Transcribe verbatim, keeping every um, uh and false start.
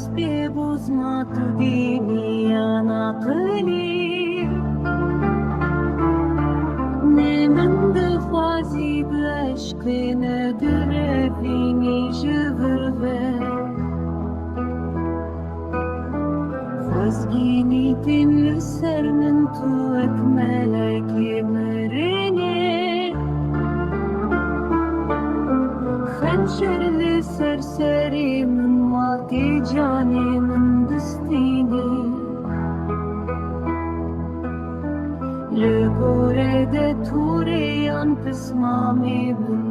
Destê bozma tu dîniya naqilî. Nê min dixwazî bi eşqê nedirevînî ji vir ve. Xwezgînî tên li ser min tu wek melekê mirinê. Xencer li ser serê min ma tê canê min distînî. Li gorê de torê yan pismamê min